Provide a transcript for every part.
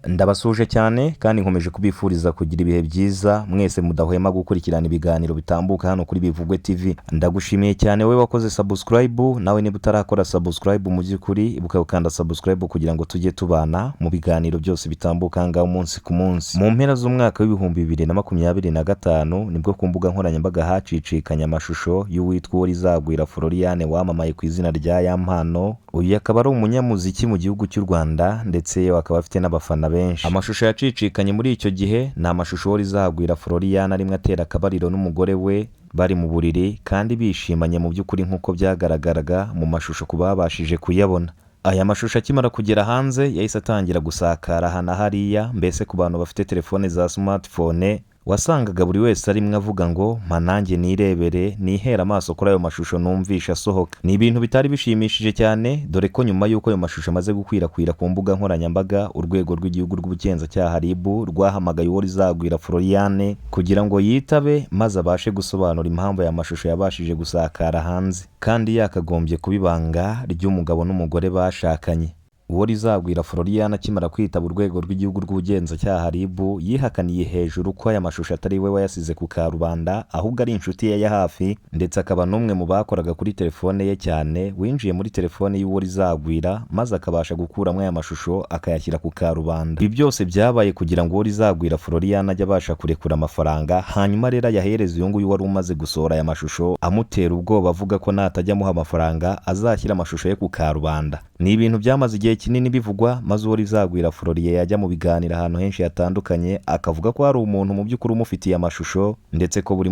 Ndabasuje cyane kandi nkomeje kubifuriza kugira ibihe byiza mwese mudahwema gukurikirana ibiganiro bitambuka hano kuri Bivugwe TV. Ndagushimiye cyane wowe wakoze subscribe, nawe niba utarakora subscribe mu by'ukuri ibuka gukanda subscribe kugira ngo tujye tubana mu biganiro byose bitambuka aha ngaha umunsi ku munsi. Mu mpera z'umwaka w'2025 nibwo ku mbuga nkoranyambaga hacicikanye amashusho y'uwitwa Uworizagwira Floriane wamamaye ku izina rya Yampano. Uyu akaba ari umunyamuziki mu gihugu cy'u Rwanda, ndetse yewe akaba afite n'abafana benshi. Amashusho yacicikanye muri icyo gihe ni amashusho Uworizagwira Floriane arimo atera akabariro n'umugore we bari mu buriri kandi bishimanye mu by'ukuri, nk'uko byagaragaraga mu mashusho ku babashije kuyabona. Aya mashusho akimara kugera hanze yahise atangira gusakara aha na hariya, mbese ku bantu bafite telefone za smartphone wasangaga buri wese arimo avuga ngo mpa nanjye nirebere, nihere amaso kuri ayo mashusho numvishe asohoka. Ni ibintu bitari bishimishije cyane, dore ko nyuma y'uko ayo mashusho amaze gukwirakwira ku mbuga nkoranyambaga, urwego rw'igihugu rw'ubugenzacyaha RIB rwahamagaye Uworizagwira Floriane kugira ngo yitabe maze abashe gusobanura impamvu aya mashusho yabashije gusakara hanze kandi yakagombye kuba ibanga ry'umugabo n'umugore bashakanye. Uworizagwira Floriane akimara kwitaba urwego rw'igihugu rw'ubugenzacyaha RIB, yihakaniye hejuru ko aya mashusho atari we wayasize ku karubanda, ahubwo ari inshuti ye ya hafi ndetse akaba n'umwe mu bakoraga kuri telefone ye cyane, winjiye muri telefone y'Uworizagwira maze akabasha gukuramo aya mashusho akayashyira ku karubanda. Ibi byose byabaye kugira ngo Uworizagwira Floriane ajye abasha kurekura amafaranga, hanyuma rero ayahereze uyu nguyu wari umaze gusohora aya mashusho, amutera ubwoba avuga ko natajya amuha amafaranga azashyira amashusho ye ku karubanda. Ni ibintu byamaze igihe kinini bivugwa, maze Uworizagwira Florian yajya mu biganiro ahantu henshi hatandukanye akavuga ko hari umuntu mu by'ukuri umufitiye amashusho, ndetse ko buri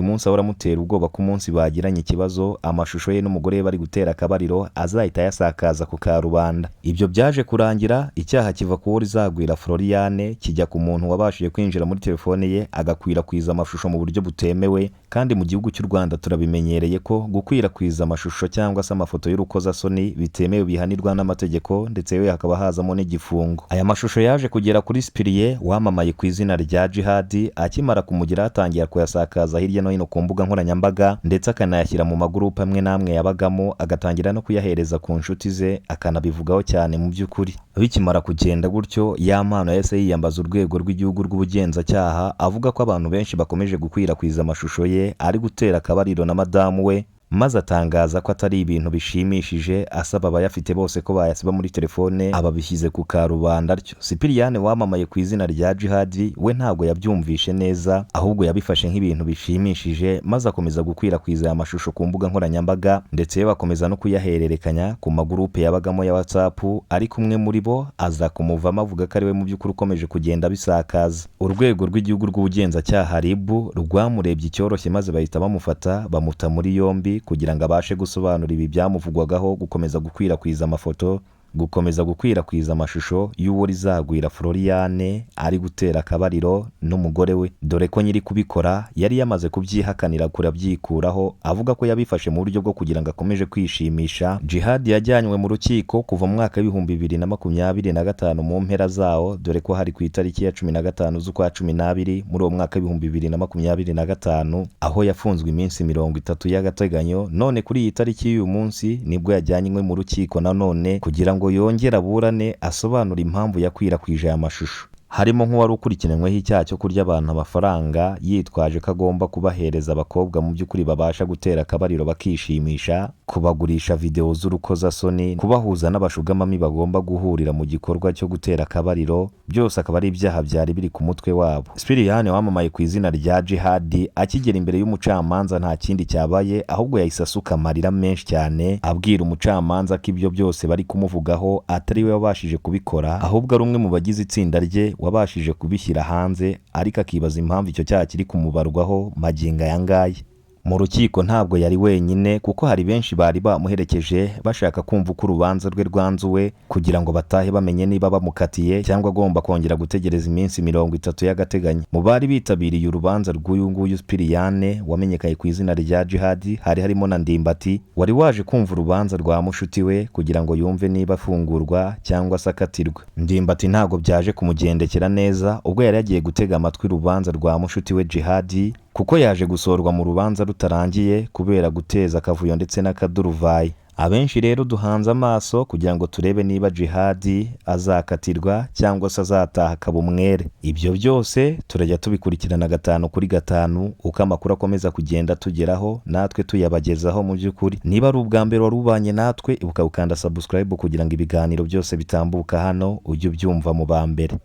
munsi ahora amutera ubwoba ko umunsi bagiranye ikibazo amashusho ye n'umugore we bari gutera akabariro azahita ayasakaza ku karubanda. Ibyo byaje kurangira icyaha kiva ku Uworizagwira Floriane kijya ku muntu wabashije kwinjira muri telefone ye agakwirakwiza amashusho mu buryo butemewe, kandi mu gihugu cy'u Rwanda turabimenyereye ko gukwirakwiza amashusho cyangwa se amafoto y'urukozasoni bitemewe, bihanirwa n'amategeko, ndetse yewe hakaba hazamo n'igifungo. Aya mashusho yaje kugera kuri Sipiriye wamamaye ku izina rya Jihadi, akimara kumugeraho atangira kuyasakaza hirya no hino ku mbuga nkoranyambaga, ndetse akanayashyira mu magurupe amwe n'amwe yabagamo, agatangira no kuyahereza ku nshuti ze, akanabivugaho cyane mu by'ukuri. Bikimara kugenda gutyo, Yampano yahise yiyambaza urwego rw'igihugu rw'ubugenzacyaha avuga ko abantu benshi bakomeje gukwirakwiza amashusho ye ari gutera akabariro na madamu we, maze atangaza ko atari ibintu bishimishije, asaba abayafite bose ko bayasiba muri telefone ababishyize ku karubanda atyo. Sipiriyane wamamaye ku izina rya Jihadi we ntabwo yabyumvishe neza, ahubwo yabifashe nk'ibintu bishimishije, maze akomeza gukwirakwiza aya mashusho ku mbuga nkoranyambaga, ndetse yewe akomeza no kuyahererekanya ku magurupe yabagamo ya WhatsApp, ariko umwe muri bo aza kumuvamo avuga ko ari we mu by'ukuri ukomeje kugenda abisakaza. Urwego rw'igihugu rw'ubugenzacyaha RIB rwamurebye icyoroshye maze bahita bamufata bamuta muri yombi kugira ngo abashe gusobanura ibi byamuvugwagaho gukomeza gukwirakwiza amafoto, gukomeza gukwirakwiza amashusho y'Uworizagwira Floriane ari gutera akabariro n'umugore we, dore ko nyiri kubikora yari yamaze kubyihakanira kurabyikuraho, avuga ko yabifashe mu buryo bwo kugira ngo akomeje kwishimisha. Jihad yajyanywe mu rukiko kuva mu mwaka w'2025 mu mpera zawo, dore ko hari ku itariki ya 15 z'ukwa 12 muri uwo mwaka w'2025, aho yafunzwe iminsi 30 y'agateganyo. None kuri iyi tariki y'uyu munsi nibwo yajyanywe mu rukiko nanone kugira ngo yongere aburane asobanure impamvu yakwirakwije aya mashusho. Harimo nk'uwari ukurikiranyweho icyaha cyo kurya abantu amafaranga yitwaje ko agomba kubahereza abakobwa mu by'ukuri babasha gutera akabariro bakishimisha, kubagurisha videwo z'urukozasoni, kubahuza n'abashugamami bagomba guhurira mu gikorwa cyo gutera akabariro, byose akaba ari ibyaha byari biri ku mutwe wabo. Sipiriyane wamamaye ku izina rya Jihadi akigera imbere y'umucamanza nta kindi cyabaye, ahubwo yahise asuka amarira menshi cyane abwira umucamanza ko ibyo byose bari kumuvugaho atari we wabashije kubikora, ahubwo ari umwe mu bagize itsinda rye wabashije kubishyira hanze, ariko akibaza impamvu icyo cyaha kiri kumubarwaho magingo aya ngaya. Mu rukiko ntabwo yari wenyine, kuko hari benshi bari bamuherekeje bashaka kumva uko urubanza rwe rwanzuwe kugira ngo batahe bamenye niba bamukatiye cyangwa agomba kongera gutegereza iminsi 30 y'agateganyo. Mu bari bitabiriye urubanza rw'uyu nguyu Sipiriyane wamenyekanye ku izina rya Jihadi hari harimo na Ndimbati wari waje kumva urubanza rwa mushuti we kugira ngo yumve niba afungurwa cyangwa se akatirwa. Ndimbati ntabwo byaje kumugendekera neza ubwo yari yagiye gutega amatwi urubanza rwa mushuti we Jihadi, kuko yaje gusohorwa mu rubanza rutarangiye kubera guteza akavuyo ndetse n'akaduruvayi. Abenshi rero duhanze amaso kugira ngo turebe niba Djihad azakatirwa cyangwa se azataha akaba umwere. Ibyo byose turajya tubikurikirana gatanu kuri gatanu, uko amakuru akomeza kugenda tugeraho natwe tuyabagezaho. Mu by'ukuri, niba ari ubwa mbere wari ubanye natwe, ibuka gukanda subscribe kugira ngo ibiganiro byose bitambuka hano ujye ubyumva mu ba mbere.